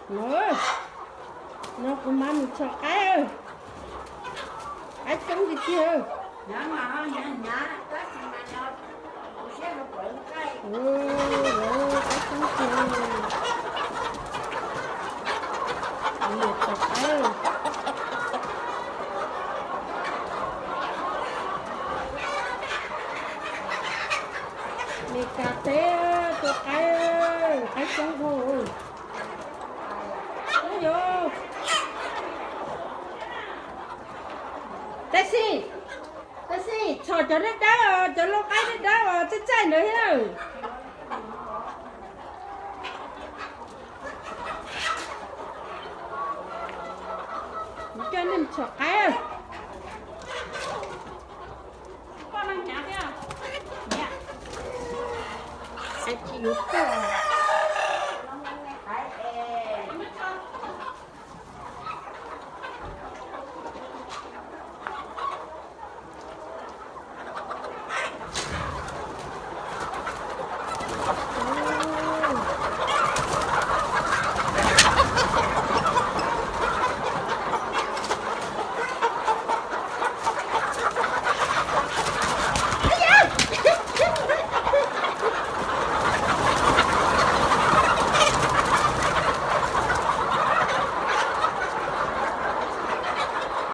No, no kuv mam mus txhom qaib, qaib coob tiag tiag. Qaib coob tiag. Kuv mus txhom qaib. Meskas teb tua qaib, qaib coob dhau. Tab sis, tab sis txhom cov dawb dawb os, cov lau qaib dawb dawb os, txaij txaij ntawd thiab. Kuv coj nej txhom qaib. Tsis yuav tuaj.